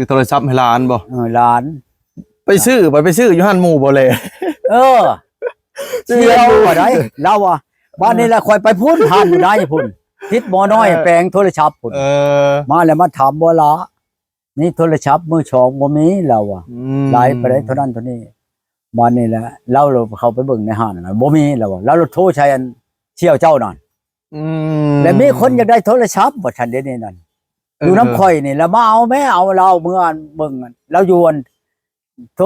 ຊື້ໂທລະສັບໃຫ້ຫຼານບໍ່? ເອີ ຫຼານ ໄປຊື້ ໄປ ໄປຊື້ຢູ່ຮ້ານໝູ່ບໍ່ແລ? ເອີ ຊື້ຮ້ານໝູ່ ສ່ຽວບໍ່ໄດ້ ລາວວ່າ ບາດນີ້ລະຂ້ອຍໄປພຸ້ນ ຮ້ານຢູ່ໃນພຸ້ນ ທິດໝໍນ້ອຍ ເອີ ແປງໂທລະສັບພຸ້ນ ເອີ ມາແລ້ວມາຖາມບໍ່ລະ ມີໂທລະສັບມືສອງບໍ່ມີ ລາວວ່າ ອືມ ຫຼາຍປານໃດ ເທົ່ານັ້ນເທົ່ານີ້ ບາດນີ້ແຫຼະ ລາວເຂົ້າໄປເບິ່ງໃນຮ້ານນັ້ນ ບໍ່ມີ ລາວວ່າ ລາວໂທໃສ່ອັນສ່ຽວເຈົ້ານັ້ນ ອືມ ແລ້ວມີຄົນຢາກໄດ້ໂທລະສັບວ່າຊັ້ນ ດຽວນີ້ນັ້ນ ເອີ ຢູ່ນຳຂ້ອຍນີ້ ລະມາເອົາແມ້ ເອົາລາວເມືອເບິ່ງ ລາວຢູ່ອັນ ໂທ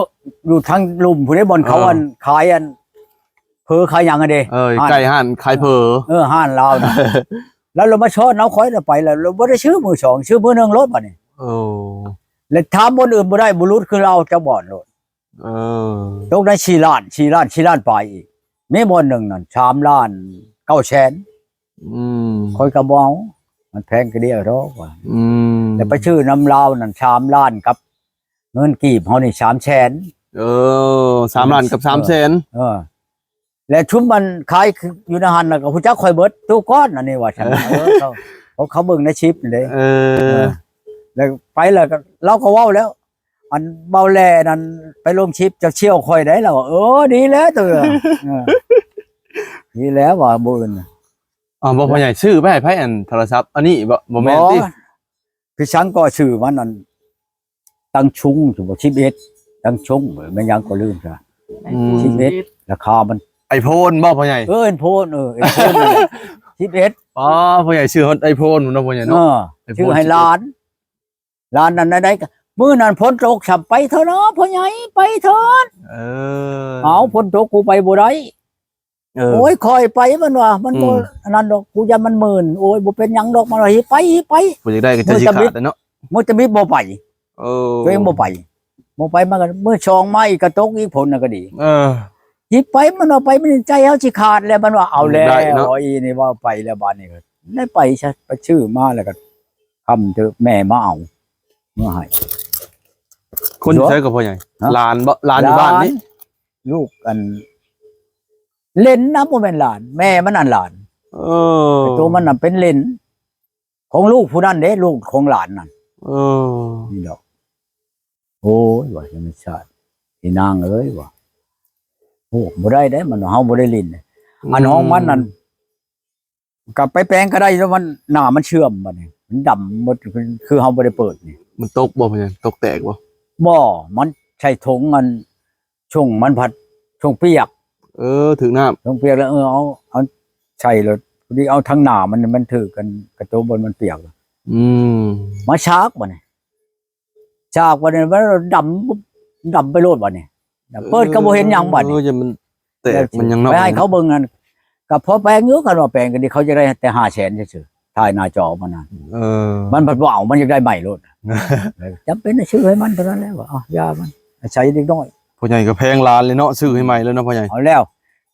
ຢູ່ທາງລຸ່ມພຸ້ນເດ້ ບ່ອນເຂົາ ເອີ ອັນຂາຍອັນເຝີຂາຍຫຍັງຫັ້ນເດ້ ເອີ ໃກ້ຮ້ານຂາຍເຝີ ເອີ ຮ້ານລາວນະ ແລ້ວລາວມາຊ້ອນເອົາຂ້ອຍລະໄປ ແລ້ວລາວບໍ່ໄດ້ຊື້ມືສອງ ຊື້ມືໜຶ່ງໂລດບາດນີ້ ໂອ້ ແລ້ວຖາມບ່ອນອື່ນບໍ່ໄດ້ ບຸລຸດຄືລາວຈັກບ່ອນໂລດ ເອີ ຕົກໃນສີ່ລ້ານ ສີ່ລ້ານ ສີ່ລ້ານປາຍອີກ ມີບ່ອນໜຶ່ງນັ້ນ ສາມລ້ານເກົ້າແສນ ອືມ ຂ້ອຍກໍບໍ່ເອົາ ມັນແພງກະດຽວດອກວ່າ ອືມ ແລ້ວໄປຊື້ນຳລາວນັ້ນ ສາມລ້ານກັບ ເງິນກີບເຮົານີ້ສາມແສນ ເອີ ສາມລ້ານກັບສາມແສນ ເອີ ແລະຊຸມມັນຂາຍຢູ່ໃນຫັ້ນນະ ກໍຮູ້ຈັກຂ້ອຍເບິດ ຕູ້ກ້ອນອັນນີ້ວ່າຊັ້ນ ເອີ ເຂົາ ເຂົາເບິ່ງໃນຄລິບເດ້ ເອີ ເອີ ແລ້ວໄປແລ້ວກໍ ລາວກໍເວົ້າແລ້ວ ອັນເບົາແຫຼນັ້ນໄປລົງຄລິບ ເຈົ້າສ່ຽວຂ້ອຍໄດ໋ ລາວວ່າ ເອີ ດີແລ້ວຕົວ ເອີ ດີແລ້ວວ່າ ບໍ່ອື່ນ ອ້າວ ບໍ່ ພໍ່ໃຫຍ່ ຊື້ໄປໃຫ້ໃຜ ອັນໂທລະສັບ ອັນນີ້ບໍ່? ບໍ່ແມ່ນຕິ ຄືສັງກໍຊື່ມັນ ອັນ ຕັ້ງຊຸງ ສິບເອັດ ຕັ້ງຊຸງ ແມ່ນຫຍັງກໍລືມຊະ ອືມ ສິບເອັດ ລາຄາມັນ ໄອໂຟນບໍ່ພໍ່ໃຫຍ່? ເອີ ໄອໂຟນ ເອີ ໄອໂຟນນັ້ນແຫຼະ ສິບເອັດ ອໍ ພໍ່ໃຫຍ່ຊື້ຮອດໄອໂຟນເນາະ ພໍ່ໃຫຍ່ເນາະ ເອີ ຊື້ໃຫ້ຫຼານ ຫຼານນັ້ນໃດໆ ກະມື້ນັ້ນຝົນຕົກຊ້ຳ ໄປເຖາະເນາະພໍ່ໃຫຍ່ ໄປເຖາະ ເອີ ເອົາ ຝົນຕົກ ກູໄປບໍ່ໄດ້ ເອີ ໂອ້ຍ ຂ້ອຍໄປ ມັນວ່າ ມັນບໍ່ ອືມ ອັນນັ້ນດອກ ກູຢ້ານມັນມື່ນ ໂອ້ຍ ບໍ່ເປັນຫຍັງດອກ ມັນວ່າ ຫິໄປ ຫິໄປ ບໍ່ຢາກໄດ້ກໍຈະຊິຂາດແຫຼະເນາະ ມື້ຕະມິດບໍ່ໄປ ເອີ ຕົວເອງບໍ່ໄປ ບໍ່ໄປ ມັນກໍມື້ສອງມາອີກ ກໍຕົກອີກ ຝົນນັ້ນກໍດີ ເອີ ຫິໄປ ມັນວ່າ ໄປ ມັນໃຈເຮົາຊິຂາດແລ້ວ ມັນວ່າ ເອົາແລ້ວ ອີນີ້ເວົ້າໄປແລ້ວ ບາດນີ້ກໍໄດ້ໄປຊະ ໄປຊື້ມາແລ້ວກໍຄ່ຳເຕີ ແມ່ມາເອົາ ມາໃຫ້ ຄົນຢູ່ໃສກໍພໍ່ໃຫຍ່? ຮະ? ຫຼານບໍ່? ຫຼານຢູ່ບ້ານນີ້? ຫຼານ ລູກອັນ ເຫຼັນນະ ບໍ່ແມ່ນຫຼານ ແມ່ມັນອັນຫຼານ ເອີ ແຕ່ໂຕມັນນະເປັນເຫຼັນ ຂອງລູກຜູ້ນັ້ນເດ້ ລູກຂອງຫຼານນັ້ນ ເອີ ນີ້ດອກ ໂອ້ຍ ວ່າທຳມະຊາດ ອີນາງເອີຍ ວ່າ ໂອ້ ບໍ່ໄດ້ເດ້ ມັນ ເຮົາບໍ່ໄດ້ຫຼິ້ນ ອືມ ອັນຂອງມັນນັ້ນ ກໍໄປແປງກໍໄດ້ ແລ້ວມັນ ໜ້າມັນເຊື່ອມ ບັດນີ້ມັນດຳໝົດ ຄືເຮົາບໍ່ໄດ້ເປີດນີ້ ມັນຕົກບໍ່? ເປັນຫຍັງ ຕົກແຕກບໍ່? ບໍ່ ມັນໃສ່ຖົງ ອັນ ຖົງມັນພັດ ຖົງປຽກ ເອີ ຖືກນ້ຳ ຖົງປຽກແລ້ວ ເອີ ເອົາ ເອົາໃສ່ລົດ ພໍດີເອົາທາງໜ້າມັນ ມັນຖືກກັນ ກະໂຕະບົນມັນປຽກ ອືມ ມາຊາກບັດນີ້ ຊາກບັດນີ້ ມັນດຳ ດຳໄປໂລດບັດນີ້ ເປີດກໍບໍ່ເຫັນຫຍັງບັດນີ້ ເອີ ມັນແຕກ ມັນຫຍັງເນາະ ໄປໃຫ້ເຂົາເບິ່ງນັ້ນ ກໍພໍແປງຢູ່ ຄັນວ່າແປງກໍດີ ເຂົາຈະໄດ້ແຕ່ຫ້າແສນຊື່ໆ ຖ່າຍໜ້າຈໍມັນນະ ເອີ ມັນພັດບໍ່ເອົາ ມັນຢາກໄດ້ໃໝ່ໂລດ ຈຳເປັນໄດ້ຊື້ໃຫ້ມັນເທົ່ານັ້ນແຫຼະ ວ່າ ເອົາ ຢ່າມັນ ອາໄສເດັກນ້ອຍ ພໍ່ໃຫຍ່ກໍແພງຫຼານເລີຍເນາະ ຊື້ໃຫ້ໃໝ່ເລີຍເນາະພໍ່ໃຫຍ່ ເອົາແລ້ວ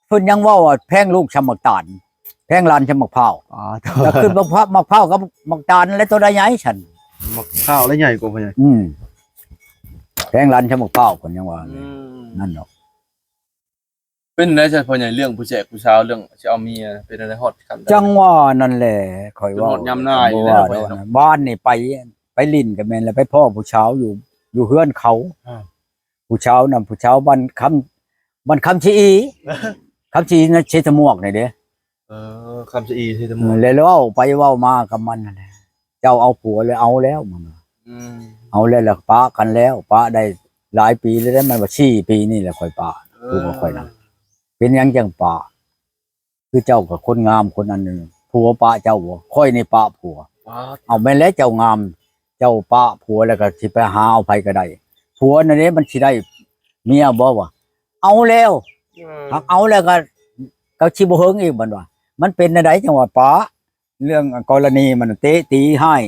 ເພິ່ນຍັງເວົ້າວ່າແພງລູກຊ່ຳໝາກຕານ ແພງຫຼານຊ່ຳໝາກພ້າວ ອໍ ແລ້ວຂຶ້ນໝາກພ້າວ ໝາກພ້າວກັບໝາກຕານ ແລ້ວໂຕໃດໃຫຍ່ຊັ້ນ ໝາກພ້າວແລ້ວໃຫຍ່ກວ່າພໍ່ໃຫຍ່ ອືມ ແພງຫຼານຊ່ຳໝາກພ້າວ ເພິ່ນຍັງວ່າ ອືມ ນັ້ນດອກ ເປັນແນວໃດຊັ້ນພໍ່ໃຫຍ່ ເລື່ອງຜູ້ແຊກຜູ້ສາວ ເລື່ອງຊິເອົາເມຍ ເປັນແນວໃດ ຮອດຂັ້ນໃດ? ຈັ່ງວ່ານັ້ນແຫຼະ ຂ້ອຍເວົ້າ ຈົນຮອດຍາມນາຍ ບໍ່ວ່າດອກ ຢູ່ແລ້ວເນາະ ວານນີ້ໄປ ໄປຫຼິ້ນກໍແມ່ນແລ້ວ ໄປພໍ້ຜູ້ສາວຢູ່ ຢູ່ເຮືອນເຂົາ ອ່າ ຜູ້ສາວນັ້ນ ຜູ້ສາວບ້ານຄຳ ບ້ານຄຳຊີອີ ຄຳຊີອີນະ ເຊຕະໝວກນີ້ເດ້ ເອີ ຄຳຊີອີ ເຊຕະໝວກ ເອີ ແລ້ວເວົ້າໄປເວົ້າມາກັບມັນນັ້ນແຫຼະ ເຈົ້າເອົາຜົວແລ້ວ ເອົາແລ້ວ ມັນວ່າ ອືມ ເອົາແລ້ວ ແລ້ວປະກັນແລ້ວ ປະໄດ້ຫຼາຍປີແລ້ວ ມັນວ່າສີ່ປີນີ້ແຫຼະ ຂ້ອຍປະ ເອີ ຜູ້ຂອງຂ້ອຍນັ້ນ ເປັນຫຍັງຈັ່ງປະ? ຄືເຈົ້າກໍຄົນງາມຄົນອັນໜຶ່ງ ຜົວປະເຈົ້າບໍ່? ຂ້ອຍນີ້ປະຜົວ ປະ ເອົາ ແມ່ນແຫຼະ ເຈົ້າງາມ ເຈົ້າປະຜົວແລ້ວກໍຊິໄປຫາເອົາໃຜກໍໄດ້ ຜົວນັ້ນເດ້ ມັນຊິໄດ້ເມຍບໍ່ວະ? ເອົາແລ້ວ ເອີ ຫາກເອົາແລ້ວກໍ ກໍຊິບໍ່ເຫິງອີກ ມັນວ່າ ມັນເປັນແນວໃດຈັ່ງວ່າປະ? ເລື່ອງກໍລະນີມັນເຕະຕີຮ້າຍ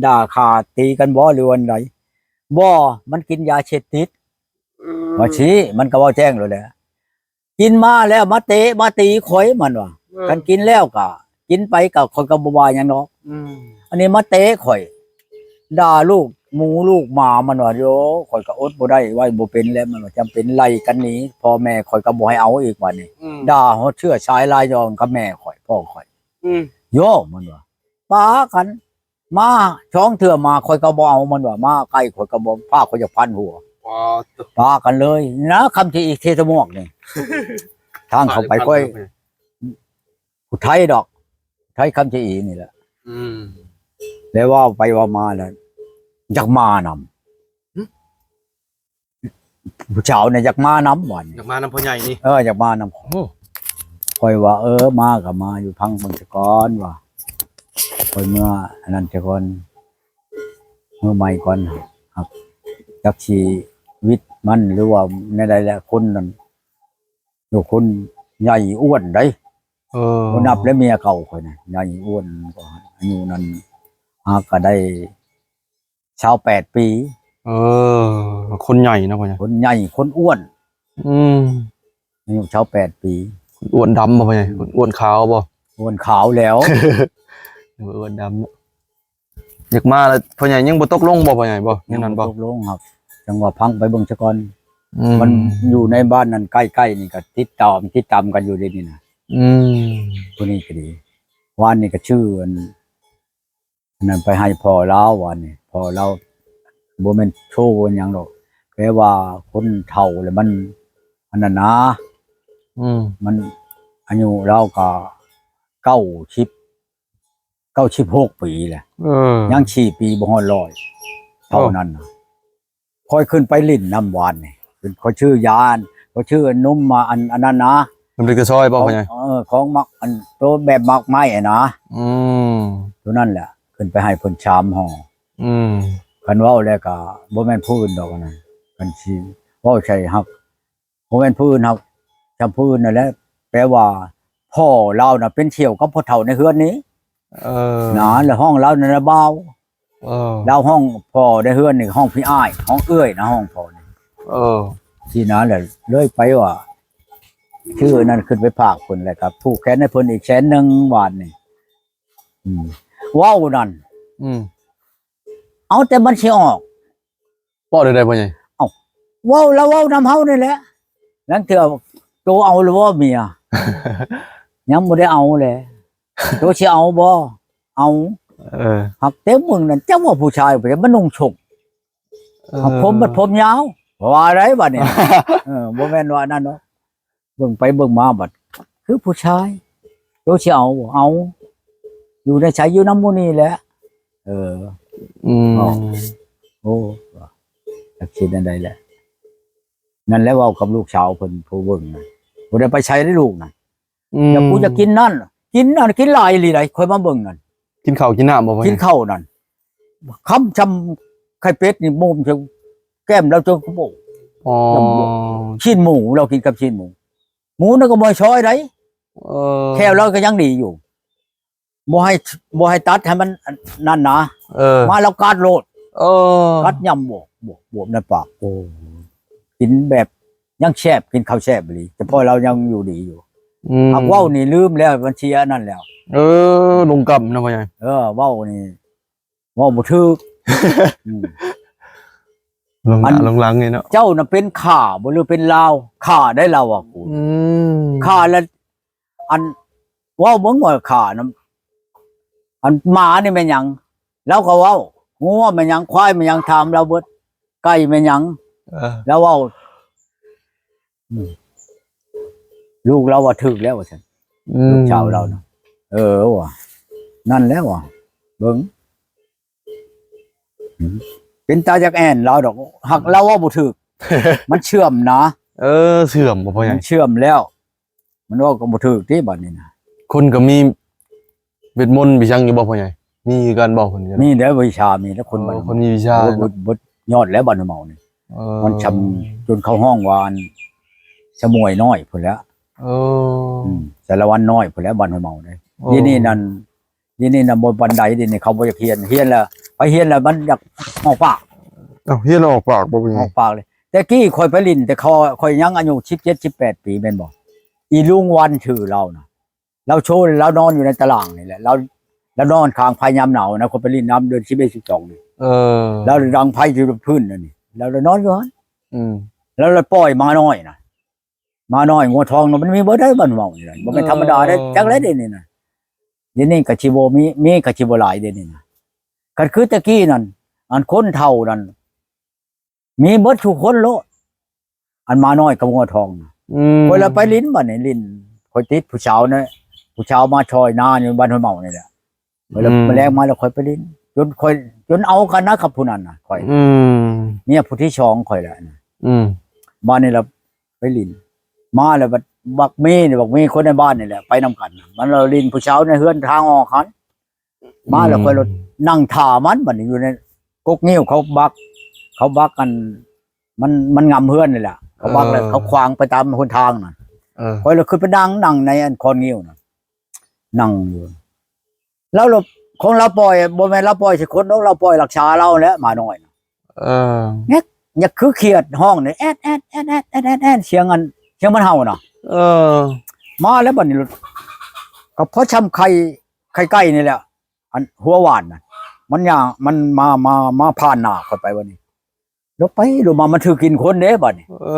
ດ່າຂ້າຕີກັນບໍ່ ຫຼືວ່າໃດ? ບໍ່ ມັນກິນຢາເສບຕິດ ອືມ ວ່າຊີ້ ມັນກໍເວົ້າແຈ້ງໂລດແຫຼະ ກິນມາແລ້ວມາເຕະມາຕີຂ້ອຍ ມັນວ່າ ເອີ ຄັນກິນແລ້ວກໍກິນໄປ ກໍຂ້ອຍກໍບໍ່ວ່າຫຍັງດອກ ອືມ ອັນນີ້ມາເຕະຂ້ອຍ ດ່າລູກໝູລູກໝາ ມັນວ່າ ໂອ້ ຂ້ອຍກໍອົດບໍ່ໄດ້ ໄວ້ບໍ່ເປັນແລ້ວ ມັນວ່າ ຈຳເປັນໄລ່ກັນໜີ ພໍ່ແມ່ຂ້ອຍກໍບໍ່ໃຫ້ເອົາອີກ ບາດນີ້ ອືມ ດ່າຮອດເຊື້ອສາຍລາຍດອງກັບແມ່ຂ້ອຍ ພໍ່ຂ້ອຍ ອືມ ໂຢ ມັນວ່າ ປະກັນ ມາສອງເທື່ອມາ ຂ້ອຍກໍບໍ່ເອົາ ມັນວ່າມາໃກ້ ຂ້ອຍກໍບໍ່ ພາຂ້ອຍຈະພັນຫົວ ອໍ ປະກັນເລີຍນະ ຄຳທີ່ອີກເທດະໝວກນີ້ ທາງເຂົ້າໄປຂ້ອຍ ຜູ້ໄທດອກ ໄທຄຳຈະອີນີ້ແຫຼະ ອືມ ແລ້ວເວົ້າໄປເວົ້າມາແລ້ວ ຢາກມານຳ ຫຶ? ຜູ້ສາວນີ້ຢາກມານຳວ່ານີ້ ຢາກມານຳພໍ່ໃຫຍ່ນີ້ ເອີ ຢາກມານຳ ໂອ້ ຂ້ອຍວ່າ ເອີ ມາກໍມາຢູ່ ຟັງເບິ່ງສະກ່ອນວ່າ ຂ້ອຍເມືອອັນນັ້ນສະກ່ອນ ເມືອໃໝ່ກ່ອນ ຫາກຈັກຊີວິດມັນ ຫຼືວ່າແນວໃດແຫຼະ ຄົນນັ້ນ ໂອ້ ຄົນໃຫຍ່ອ້ວນໃດ ເອີ ບໍ່ນັບແລ້ວເມຍເກົ່າຂ້ອຍນະ ໃຫຍ່ອ້ວນ ອາຍຸນັ້ນຫາກກໍໄດ້ຊາວແປດປີ ເອີ ຄົນໃຫຍ່ເນາະ ຄົນໃຫຍ່ ຄົນອ້ວນ ອືມ ອາຍຸຊາວແປດປີ ອ້ວນດຳບໍ່ພໍ່ໃຫຍ່? ອືມ ອ້ວນຂາວບໍ່? ອ້ວນຂາວແລ້ວ ອ້ວນດຳເນາະ. ຢາກມາແລ້ວ ພໍ່ໃຫຍ່ຍັງບໍ່ຕົກລົງບໍ່ ພໍ່ໃຫຍ່ບໍ່? ຍັງບໍ່ ແນວນັ້ນບໍ່? ຕົກລົງຄັບ ຈັ່ງວ່າພັງໄປເບິ່ງຊະກ່ອນ ອືມ ມັນຢູ່ໃນບ້ານນັ້ນໃກ້ໆນີ້ກໍຕິດຕາມ ຕິດຕາມກັນຢູ່ເດນີ້ນະ ອືມ ຜູ້ນີ້ກໍດີ ວານນີ້ກໍຊື່ອັນ ອັນນັ້ນໄປໃຫ້ພໍ່ລາວ ວານນີ້ ພໍ່ລາວບໍ່ແມ່ນໂຊຫຍັງດອກ ແຕ່ວ່າຄົນເຖົ້າແລ້ວມັນ ອັນນັ້ນນາ ອືມ ມັນອາຍຸລາວກໍເກົ້າສິບ ເກົ້າສິບຫົກປີແຫຼະ ເອີ ຍັງສີ່ປີບໍ່ຮອດຮ້ອຍ ເທົ່ານັ້ນນະ ຂ້ອຍຂຶ້ນໄປຫຼິ້ນນຳວານນີ້ ຂ້ອຍຊື້ຢາ ຂ້ອຍຊື້ນົມມາ ອັນ ອັນນັ້ນນະ ນ້ຳເລັກຕາຊອຍບໍ່ພໍ່ໃຫຍ່? ເອີ ຂອງໝາກ ອັນໂຕແບບໝາກໄມ້ຫັ້ນນະ ອືມ ໂຕນັ້ນແຫຼະ ຂຶ້ນໄປໃຫ້ເພິ່ນສາມຫໍ່ ອືມ ຄັນເວົ້າແລ້ວກໍບໍ່ແມ່ນຜູ້ອື່ນດອກອັນນັ້ນ ຄັນຊິເວົ້າໃສ່ຮັກ ບໍ່ແມ່ນຜູ້ອື່ນດອກ ຈຳຜູ້ອື່ນນັ້ນແຫຼະ ແປວ່າພໍ່ລາວນະເປັນສ່ຽວກັບພໍ່ເຖົ້າໃນເຮືອນນີ້ ເອີ ນະ ແລ້ວຫ້ອງລາວນັ້ນນະບ່າວ ເອີ ລາວຫ້ອງພໍ່ໃນເຮືອນນີ້ ຫ້ອງພີ່ອ້າຍ ຫ້ອງເອື້ອຍນະ ຫ້ອງພໍ່ນີ້ ເອີ ຊີ້ນະ ແລ້ວເລີຍໄປວ່າ ຊື້ອັນນັ້ນຂຶ້ນໄປຝາກເພິ່ນ ແລ້ວກໍຜູກແຂນໃຫ້ເພິ່ນອີກແສນໜຶ່ງ ວານນີ້ ອືມ ເວົ້ານັ້ນ ອືມ ເອົາແຕ່ມັນຊິອອກ ເວົ້າແນວໃດພໍ່ໃຫຍ່? ເອົ້າ ເວົ້າ ລາວເວົ້ານຳເຮົານີ້ແຫຼະ ລາງເທື່ອໂຕເອົາແລ້ວບໍ່ເມຍ? ຍັງບໍ່ໄດ້ເອົາແຫຼະ ໂຕຊິເອົາບໍ່? ເອົາ ເອີ ຫາກແຕ່ມຶງນັ້ນ ຈັກວ່າຜູ້ຊາຍໄປມານຸ່ງສົ້ງ ເອີ ຫາກຜົມບັດຜົມຍາວ ວ່າໄດ໋ບັດນີ້ ເອີ ບໍ່ແມ່ນວ່ານັ້ນເນາະ. ເບິ່ງໄປເບິ່ງມາບັດຄືຜູ້ຊາຍ ໂຕຊິເອົາບໍ່? ເອົາ ຢູ່ໃນໃສ ຢູ່ນຳໝູ່ນີ້ແຫຼະ ເອີ ອືມ ເນາະ ໂອ້ ຈັກຊິແນວໃດແຫຼະ ນັ້ນແຫຼະ ເວົ້າກັບລູກສາວເພິ່ນຜູ້ເບິ່ງນະ ບໍ່ໄດ້ໄປໃສເດ້ລູກນະ ອືມ ຢາກ ກູຢາກກິນນັ້ນ ກິນນັ້ນ ກິນຫຼາຍອີ່ຫຼີໃດ໋ ຂ້ອຍມາເບິ່ງນັ້ນ ກິນເຂົ້າກິນນ້ຳບໍ່? ກິນເຂົ້ານັ້ນ ຄຳຊ່ຳໄຂ່ເປັດນີ້ໂມມໃສ່ແກ້ມລາວຈົນກະໂປ ອໍ ຊີ້ນໝູ ລາວກິນກັບຊີ້ນໝູ ໝູນັ້ນກໍບໍ່ໃຫ້ຊອຍໃດ໋ ເອີ ແຂ້ວລາວກໍຍັງດີຢູ່ ບໍ່ໃຫ້ ບໍ່ໃຫ້ຕັດໃຫ້ມັນ ອັນນັ້ນນະ ເອີ ມາລາວກັດໂລດ ເອີ ກັດຫຍ້ຳບວບ ບວບ ບວບໃນປາກ ໂອ້ ກິນແບບຍັງແຊບ ກິນເຂົ້າແຊບອີ່ຫຼີ ແຕ່ພໍ່ລາວຍັງຢູ່ດີຢູ່ ອືມ ຫາກເວົ້ານີ້ລືມແລ້ວ ມັນເສຍອັນນັ້ນແລ້ວ ເອີ ລົງກຳເນາະພໍ່ໃຫຍ່ ເອີ ເວົ້ານີ້ ເວົ້າບໍ່ຖືກ ອືມ ລົງໜ້າລົງຫຼັງນີ້ເນາະ ເຈົ້ານະເປັນຂ້າບໍ່ ຫຼືເປັນລາວ ຂ້າໄດ້ລາວວ່າ ອືມ ຂ້າລະ ອັນ ເວົ້າເບິ່ງວ່າຂ້ານະ ອັນໝານີ້ແມ່ນຫຍັງ ລາວກໍເວົ້າ ງົວແມ່ນຫຍັງ ຄວາຍແມ່ນຫຍັງ ຖາມລາວເບິດ ໄກ່ແມ່ນຫຍັງ ເອີ ລາວເວົ້າ ອືມ ລູກລາວວ່າຖືກແລ້ວວ່າຊັ້ນ ອືມ ລູກສາວລາວນະ ເອີ ວ່າ ນັ້ນແຫຼະວ່າ ເບິ່ງ ອືມ ເປັນຕາຢາກແອ່ນລາວດອກ ຫາກລາວເວົ້າບໍ່ຖືກ ມັນເຊື່ອມນະ ເອີ ເຊື່ອມບໍ່ພໍ່ໃຫຍ່ ມັນເຊື່ອມແລ້ວ ມັນເວົ້າກໍບໍ່ຖືກຕິບັດນີ້ນະ ຄົນກໍມີເວດມົນວິສັງຢູ່ບໍ່ພໍ່ໃຫຍ່? ມີຄືກັນບໍ່ຄົນ? ມີແລ້ວ ວິຊາມີແລ້ວ ຄົນ ເອີ ບ້ານ ຄົນມີວິຊາ ໂອ້ ເນາະ ເບິດ ເບິດຍອດແລ້ວບ້ານຫ້ວຍເມົານີ້ ເອີ ມັນຊ່ຳຈົນເຂົາຮ້ອງວ່າ ອັນ ສະໝວຍນ້ອຍພຸ້ນແຫຼະ ເອີ ອືມ ສາລະວັນນ້ອຍພຸ້ນແຫຼະ ບ້ານຫ້ວຍເມົາເດ້ ໂອ້ ດຽວນີ້ນັ້ນ ດຽວນີ້ນະບໍ່ປານໃດ ດຽວນີ້ເຂົາບໍ່ຢາກຮຽນ ຮຽນແລ້ວ ໄປຮຽນແລ້ວມັນຢາກອອກປາກ ເອົ້າ ຮຽນແລ້ວອອກປາກບໍ່ເປັນຫຍັງ ອອກປາກເລີຍ ແຕ່ກີ້ຂ້ອຍໄປຫຼິ້ນ ແຕ່ຂ້ອຍ ຂ້ອຍຍັງອາຍຸສິບເຈັດ ສິບແປດປີແມ່ນບໍ່ ອີລຸງວັນຊື່ລາວນະ ລາວໂຊ ລາວນອນຢູ່ໃນຕາລ່າງນີ້ແຫຼະ ລາວ ລາວນອນຂ້າງໄຟຍາມໜາວນະ ຂ້ອຍໄປຫຼິ້ນນຳເດືອນສິບເອັດ ສິບສອງນີ້ ເອີ ລາວດັງໄຟຢູ່ພື້ນນັ້ນນີ້ ລາວນອນຢູ່ຫັ້ນ ອືມ ລາວລະປ່ອຍໝານ້ອຍນະ ໝານ້ອຍງົວທອງນະ ມັນມີເບິດໃດ໋ ບ້ານເຮົານີ້ນະ ບໍ່ແມ່ນທຳມະດາເດ້ ເອີ ຈັກແລ້ວເດນີ້ນະ ດຽວນີ້ກໍຊິບໍ່ມີ ມີກໍຊິບໍ່ຫຼາຍເດນີ້ນະ ຄັນຄືແຕ່ກີ້ນັ້ນ ອັນຄົນເຖົ້ານັ້ນ ມີເບິດທຸກຄົນໂລດ ອັນໝານ້ອຍກັບງົວທອງນະ. ອືມ ຂ້ອຍລະໄປຫຼິ້ນ ບັດນີ້ຫຼິ້ນ ຂ້ອຍຕິດຜູ້ສາວນະ ຜູ້ສາວມາຊ່ອຍນາຢູ່ບ້ານຫ້ວຍເມົານີ້ແຫຼະ. ຂ້ອຍລະ ອືມ ມື້ແລງມາແລ້ວຂ້ອຍໄປຫຼິ້ນ ຈົນຂ້ອຍ ຈົນເອົາກັນນະກັບຜູ້ນັ້ນນະ ຂ້ອຍ ອືມ ເມຍຜູ້ທີສອງຂ້ອຍແຫຼະນະ. ອືມ ບາດນີ້ລະໄປຫຼິ້ນ ມາແລ້ວບັດບັກມີນີ້ ບັກມີຄົນໃນບ້ານນີ້ແຫຼະ ໄປນຳກັນນະ ມັນລະຫຼິ້ນຜູ້ສາວໃນເຮືອນທາງອອກຫັ້ນ. ມາແລ້ວ ອືມ ຂ້ອຍລົດນັ່ງຖ້າມັນ ບັດນີ້ຢູ່ໃນກົກງິ້ວເຂົາບັກ ເຂົາບັກອັນ ມັນ ມັນງຳເຮືອນນີ້ແຫຼະ ເຂົາບັກແລ້ວ ເອີ ເຂົາຂວາງໄປຕາມຫົນທາງນະ. ເອີ ຂ້ອຍລະຂຶ້ນໄປນັ່ງ ນັ່ງໃນອັນຄອນງິ້ວນະ ນັ່ງຢູ່ ລາວລະ ຂອງລາວປ່ອຍ ບໍ່ແມ່ນລາວປ່ອຍໃສ່ຄົນດອກ ລາວປ່ອຍລັກສາລາວແຫຼະ ໝານ້ອຍນະ. ເອີ ແງກ ຢາກຄືຂຽດ ຮ້ອງນີ້ ແອດໆ ສຽງອັນ ສຽງມັນເຫົ່ານະ. ເອີ ມາແລ້ວບັດນີ້ ກໍພໍຊ່ຳໄຂ່ ໄຂ່ໄກ່ນີ້ແຫຼະ ອັນຫົວຫວ່ານນະ ມັນຍ່າງ ມັນມາ ມາ ມາຜ່ານໜ້າຂ້ອຍໄປບັດນີ້ ຫຼົບໄປຫຼົບມາ ມັນຖືກກິນຄົນເດ້ບັດນີ້. ເອີ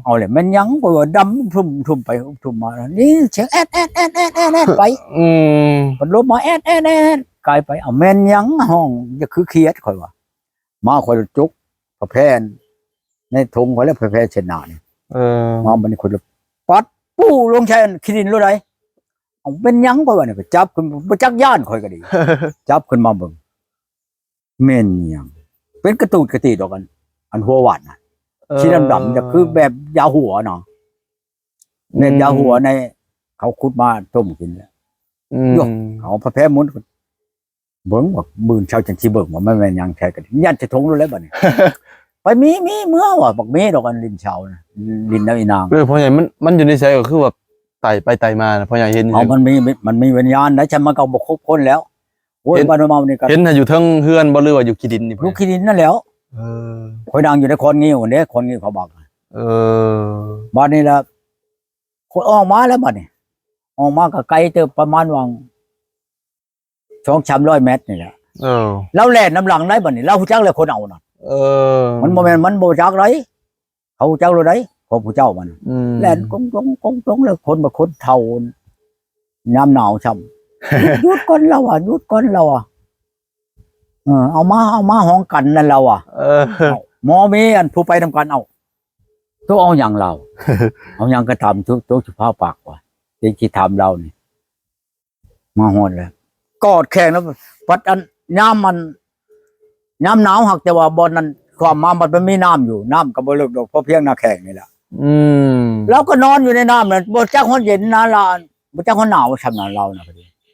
ເອົາແຫຼະ ແມ່ນຫຍັງ ຂ້ອຍວ່າດຳທຸ່ມໆໄປທຸ່ມມາ ນີ້ສຽງແອດໆໆໆໄປ. ອືມ ມັນຫຼົບມາແອດໆໆ ກາຍໄປ ເອົາ ແມ່ນຫຍັງຮ້ອງ ຢາກຄືຂຽດ ຂ້ອຍວ່າ. ມາ ຂ້ອຍຈົກຜ້າແພນໃນຖົງຂ້ອຍ ແລ້ວຜ້າແພນເຊັດໜ້ານີ້. ເອີ ມາບັດນີ້ຂ້ອຍປັດປູ້ລົງໃສ່ອັນຂີ້ດິນໂລດໃດ. ເອົາ ແມ່ນຫຍັງ ຂ້ອຍວ່ານີ້ ກໍຈັບຂຶ້ນ ບໍ່ຈັກຢ້ານ ຂ້ອຍກໍດີ ຈັບຂຶ້ນມາເບິ່ງ ແມ່ນຫຍັງ ເປັນກະຕູດກະຕີດດອກ ອັນ ອັນຫົວຫວ່ານນະ ເອີ ສີດຳໆ ຈະຄືແບບຢາຫົວເນາະ ອືມ ແບບຢາຫົວໃນ ເຂົາຂຸດມາຕົ້ມກິນແລ້ວ. ອືມ ໂຍ ເອົາຜ້າແພນໝຸນ ເບິ່ງວ່າ ມື້ເຊົ້າຈັ່ງຊິເບິ່ງວ່າມັນແມ່ນຫຍັງແທ້ ກໍຍັດໃສ່ຖົງໂລດແລ້ວບັດນີ້. ໄປ ມີ ມີ ເມືອວ່າ ບັກເມດອກ ອັນຫຼິ້ນເຊົານະ ຫຼິ້ນນຳອີນາງ. ເອີ ພໍ່ໃຫຍ່ ມັນ ມັນຢູ່ໃນໃສ ກໍຄືວ່າໄຕ່ໄປໄຕ່ມານະ ພໍ່ໃຫຍ່ເຫັນຢູ່ໃສ? ເອົາ ມັນມີ ມັນມີວິນຍານໄດ໋ ຊັ້ນມັນກໍບໍ່ຄົບຄົນແລ້ວ. ໂອ້ຍ ເຫັນ ບ້ານເຮົານີ້ກໍ ເຫັນນະ ຢູ່ເທິງເຮືອນບໍ່ ຫຼືວ່າຢູ່ຂີ້ດິນນີ້? ຢູ່ຂີ້ດິນນັ້ນແຫຼ້ວ. ເອີ ຂ້ອຍນັ່ງຢູ່ໃນຄອນງິ້ວເດ້ ຄອນງິ້ວເຂົາບັກ. ເອີ ບາດນີ້ລະ ຂ້ອຍອອກມາແລ້ວ ບາດນີ້ ອອກມາກໍໄກເຕີບ ປະມານວ່າ ສອງສາມຮ້ອຍແມັດນີ້ແຫຼະ. ເອີ ລາວແລ່ນນຳຫຼັງໄດ໋ ບັດນີ້ລາວຮູ້ຈັກແລ້ວ ຄົນເອົານະ. ເອີ ມັນບໍ່ແມ່ນ ມັນບໍ່ຈັກໄດ໋ ເຂົາຮູ້ຈັກໂລດໄດ໋ ຂອງຜູ້ເຈົ້າມັນ. ອືມ ແລ່ນກົງຕົງ ກົງຕົງ ແລ້ວຄົນ ບາດຄົນເຖົ້າ ຍາມໜາວຊ້ຳ ຢຸດກ່ອນລາວວ່າ ຢຸດກ່ອນລາວວ່າ. ເອີ ເອົາມາ ເອົາມາຫ້ອງກັນນັ້ນລາວວ່າ. ເອີ ເອົາ ໝໍມີອັນຜູ້ໄປນຳກັນ ເອົາ ໂຕເອົາຫຍັງລາວ ເອົາຫຍັງກໍຕາມ ໂຕ ໂຕຊິພາປາກວ່າ ເດັກຊິຖາມລາວນີ້. ມາຮອດແລ້ວ ກອດແຂນແລ້ວ ບັດອັນ ຍາມມັນ ຍາມໜາວ ຫາກແຕ່ວ່າບ່ອນນັ້ນ ຄວາມມາ ບັດມັນມີນ້ຳຢູ່ ນ້ຳກໍບໍ່ເລິກດອກ ພໍພຽງໜ້າແຂ້ງນີ້ແຫຼະ. ອືມ ລາວກໍນອນຢູ່ໃນນ້ຳນັ້ນ ບໍ່ຈັກຮອດເຢັນນະລາວ ບໍ່ຈັກຮອດໜາວ ຊ່ຳນັ້ນລາວນະ.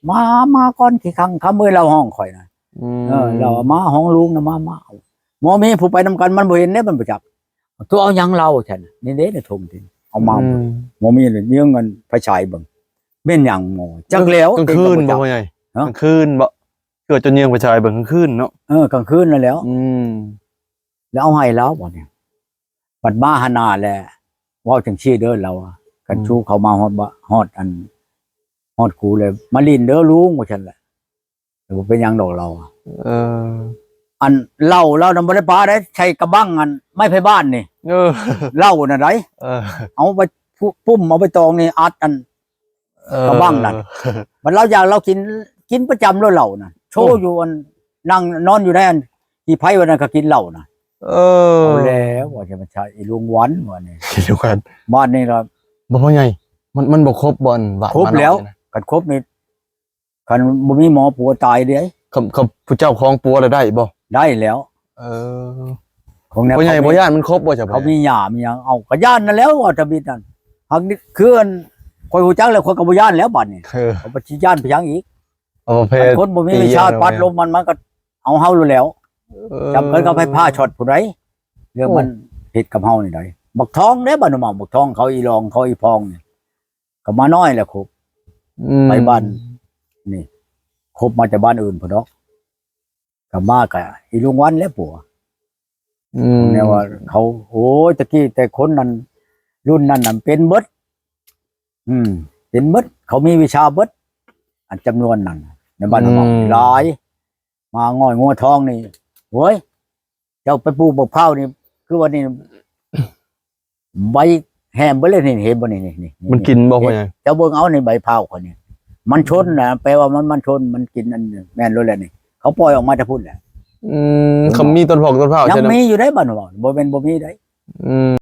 ມາ ມາກ່ອນ ຂີ້ຄັງຄຳເອີຍ ລາວຮ້ອງຂ້ອຍນະ. ອືມ ເອີ ລາວວ່າ ມາຫ້ອງລຸງນະ ມາ ມາເອົາ. ໝໍມີຜູ້ໄປນຳກັນ ມັນບໍ່ເຫັນເດ້ ມັນບໍ່ຈັກ ໂຕເອົາຫຍັງລາວ ວ່າຊັ້ນ. ນີ້ເດ້ໃນຖົງທີ່ເອົາມາ. ອືມ ໝໍມີເລີຍຍິງເງິນໄຟສາຍເບິ່ງ ແມ່ນຫຍັງໝໍ ຈັກແລ້ວ. ກາງຄືນບໍ່ ພໍ່ໃຫຍ່? ກາງຄືນບໍ່? ເກີດຈົນຍິງໄຟສາຍເບິ່ງກາງຄືນເນາະ. ເອີ ກາງຄືນນັ້ນແຫຼ້ວ. ອືມ ແລ້ວເອົາໃຫ້ລາວບັດນີ້ ບັດມາຫາໜ້າແລ້ວ ເວົ້າຈັ່ງຊີ້ເດີ ລາວວ່າ ຄັນ ອືມ ຊູເຂົ້າມາຮອດ ຮອດອັນ ຮອດກູແລ້ວ ມາຫຼິ້ນເດີລຸງ ວ່າຊັ້ນແຫຼະ. ແຕ່ບໍ່ເປັນຫຍັງດອກລາວອະ. ເອີ ອັນເຫຼົ້າລາວນະບໍ່ໄດ້ປາໄດ້ ໃສ່ກະບັງອັນໄມ້ໄຜ່ບ້ານນີ້. ເອີ ເຫຼົ້ານະໄດ໋. ເອີ ເອົາໄປ ປຸ້ມ ເອົາໃບຕອງນີ້ອັດອັນ ເອີ ກະບັງນັ້ນ. ບັດລາວຢາກລາວກິນ ກິນປະຈຳໂລດເຫຼົ້ານະ ໂຊ ໂອ້ ຢູ່ອັນ ນັ່ງນອນຢູ່ໃນອັນ ຂີ້ໄພ ວັນນັ້ນກໍກິນເຫຼົ້ານະ. ເອີ ເອົາແລ້ວ ວ່າຈະມາໃຊ້ອີລຸງວັນ ວ່ານີ້ ອີລຸງວັນ. ບາດນີ້ລະ ບໍ່ ພໍ່ໃຫຍ່ ມັນ ມັນບໍ່ຄົບບໍ່ ອັນຫວານ ຄົບແລ້ວ. ຄັນຄົບນີ້ ຄັນບໍ່ມີໝໍປົວຕາຍເດ້. ຄັນ ຄັນຜູ້ເຈົ້າຄອງປົວລະໄດ້ບໍ່? ໄດ້ແລ້ວ. ເອີ ພໍ່ໃຫຍ່ບໍ່ຢ້ານມັນຄົບບໍ່? ເຂົາມີຫຍ້າມີຫຍັງ ເອົາ ກະຢ້ານນັ້ນແຫຼ້ວ ອາຕະບິດນັ້ນ. ຫາກຄືອັນ ຂ້ອຍຮູ້ຈັກແລ້ວ ຂ້ອຍກໍບໍ່ຢ້ານແລ້ວບາດນີ້. ເອີ ເຂົາໄປຊິຢ້ານໄປຫຍັງອີກ? ເອົາປະເພດ ຄັນຄົນບໍ່ມີວິຊາ ຕິເອົາ ປັດລົມມັນ ມັນກໍເອົາເຮົາໂລດແລ້ວ. ເອີ ຈຳເປັນກໍໄປພາຊັອດຜູ້ໃດ ເລື່ອງ ໂອ້ ມັນເຮັດກັບເຮົານີ້ໄດ໋. ບັກທອງເດ້ ບ້ານໝາ ບັກທອງ ເຂົາອີຫຼອງ ເຂົາອີພອງນີ້ ກໍມານ້ອຍແຫຼະຄົບ. ອືມ ໄປບ້ານນີ້ ຄົບມາແຕ່ບ້ານອື່ນພຸ້ນດອກ. ກໍມາກໍອີລຸງວັນແຫຼະປົວ. ອືມ ແນວວ່າເຂົາ ໂອ້ຍ ຕະກີ້ແຕ່ຄົນນັ້ນ ລຸ້ນນັ້ນນະເປັນເບິດ. ອືມ ເປັນເບິດ ເຂົາມີວິຊາເບິດ ອັນຈຳນວນນັ້ນໃນບ້ານ ອືມ ເຮົາຫຼາຍ. ມາງ່ອຍງົວທອງນີ້ ໂອ້ຍ ເຈົ້າໄປປູກບັກພ້າວນີ້ ຄືວ່ານີ້ ໃບແຫ້ງເບິດເລີຍນີ້ ເຫັນບໍ່ນີ້ ນີ້ ນີ້ ມັນກິນບໍ່? ນີ້ ພໍ່ໃຫຍ່ ເຈົ້າເບິ່ງເອົານີ້ ໃບພ້າວຂ້ອຍນີ້ ມັນຊົນນະ ແປວ່າມັນ ມັນຊົນ ມັນກິນ ອັນ ແມ່ນໂລດແຫຼະນີ້. ເຂົາປ່ອຍອອກມາແຕ່ພຸ້ນແຫຼະ. ອືມ ເຫັນບໍ່? ຄຳມີຕົ້ນຜອກຕົ້ນພ້າວ ຍັງມີຢູ່ເດ້ ບ້ານເວົ້າ ບໍ່ແມ່ນບໍ່ມີເດ້. ອືມ